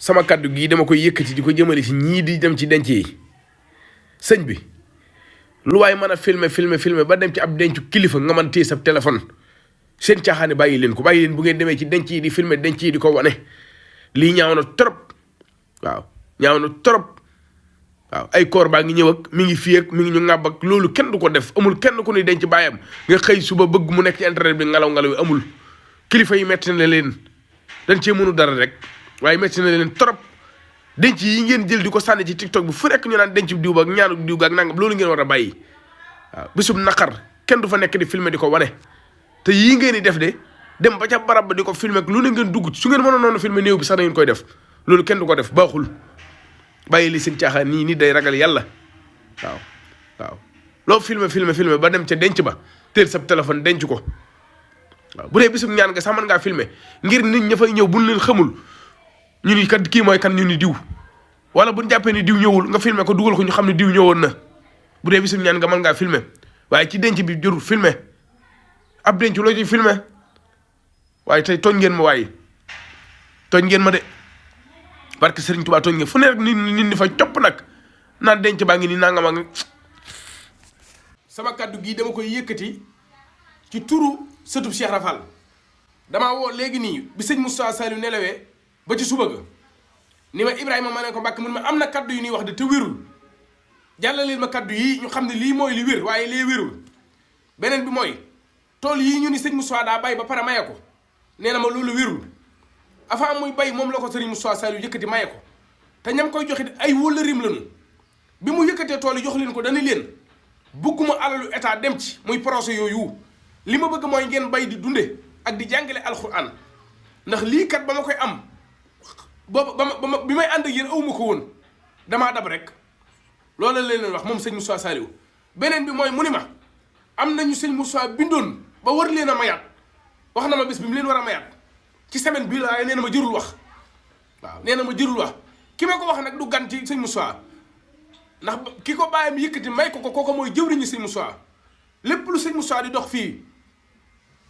sama kaddu gii dama koy yëkkati di ko jëmale si ñii di dem ci denc yi sëñ bi lu waay mën a filmer ba dem ci ab dencu kilifa nga mën téye sa téléphone seen caaxaane bàyyi leen ko bàyyi leen bu ngeen demee ci denc yi di filmer denc yi di ko wane lii ñaaw na trop waaw ñaaw na trop waaw ay koor baa ngi ñëw ak mi ngi fii ak mi ngi ñu ŋàbb ak loolu kenn du ko def amul kenn ku ñuy denc bàyyam nga xëy suba bëgg mu nekk ci internet bi ngelaw yi amul kilifa yi metti na leen dañ cee mënu dara rek waaye metti na leen trop denc yi ngeen jël di ko sànni ci TikTok bi fu nekk ñu naan denc diw ba ak ñaanu diw ga ak nangam loolu ngeen war a bàyyi waaw bisub naqar kenn du fa nekk di filmer di ko wane te yii ngeen di def de dem ba ca barab ba di ko filmer ak lu ne ngeen dugg su ngeen mënoon noonu filmer néew bi sax na ngeen koy def loolu kenn du ko def baaxul bàyyi li seen caaxaan nii nit day ragal yàlla waaw loo filmer ba dem ca denc ba teel sa téléphone denc ko waaw bu dee bisum ñaan nga sax mën ngaa filmer ngir nit ña fay ñëw buñ leen xamul ñu ni kat kii mooy kan ñu ni diw wala buñ jàppee ni diw ñëwul nga filmer ko dugal ko ñu xam ne diw ñëwoon na bu dee bisum ñaan nga mën ngaa filmer waaye ci denc bi jërul filmer ab denc loo ci filmer waaye tey tooñ ngeen ma de parce que Serigne Touba tooñ ngeen fu ne rek nit ñi fa copp nag naan denc baa ngi nii nangam ak sama kaddu gii dama koy yëkkati ci turu sëtub Cheikh Rafal damaa woo léegi nii bi sëñ Moustapha Saliou nelawee ba ci suba ga ni ma Ibrahima ma ne ko Mbàkke mun ma am na kaddu yu ñuy wax de te wérul jàllaleel ma kaddu yi ñu xam ne lii mooy li wér waaye lee wérul beneen bi mooy tool yii ñu ni sëñ Moustapha daa bay ba pare maye ko nee na ma loolu wérul avant muy bay moom la ko sëriñ Moustapha Saliou yëkkati maye ko te ñam koy joxe ay wóllërim lañu bi mu yëkkatee tool yi jox leen ko dañu leen bugguma alalu état dem ci muy projet yooyu li ma bëgg mooy ngeen bay di dunde ak di jàngale alxuraan ndax lii kat ba ma koy am bi may ànd ak yéen awuma ko woon damaa dab rek loolu la leen wax moom sëñ Moustapha Saliou beneen bi mooy mu ni ma am nañu sëñ Moustapha bindoon ba war leen a mayaat wax na ma bés bi mu leen war a mayaat ci semaine bii la waaye nee na ma jërul wax waaw nee na ma jërul wax ki ma ko wax nag du gan ci sëñ Moustapha ndax ki ko bàyyam yëkkati may ko kooku mooy jëwriñu sëñ Moustapha lépp lu sëñ Moustapha di dox fii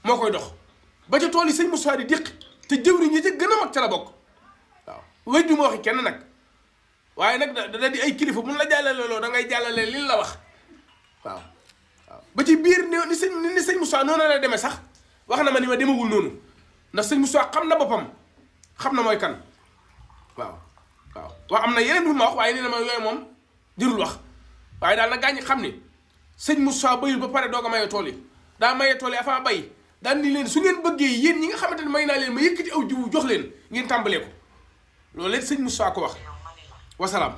moo koy dox ba ca tool yi sëñ Moustapha di déq te jëwriñ yi ca gën a mag ca la bokk waaw wéy du ma waxi kenn nag waaye nag da di ay kilifa mun la jàllale loo da ngay jàllale li la wax waaw ba ci biir ni sëñ Moustapha noonu la demee sax wax na ma ni ma demewul noonu ndax sëñ Moustapha xam na boppam xam na mooy kan waaw am na yeneen yu ma wax waaye nee na ma yooyu moom jërul wax waaye daal na gaañ xam ni sëñ Moustapha bayul ba pare doog a maye tool yi daa maye tool yi avant bay daan ni leen su ngeen bëggee yéen ñi nga xamante ne may naa leen ma yëkkati aw jiwu jox leen ngeen tàmbalee ko loolu it sëñ Moustapha ko wax wasalaam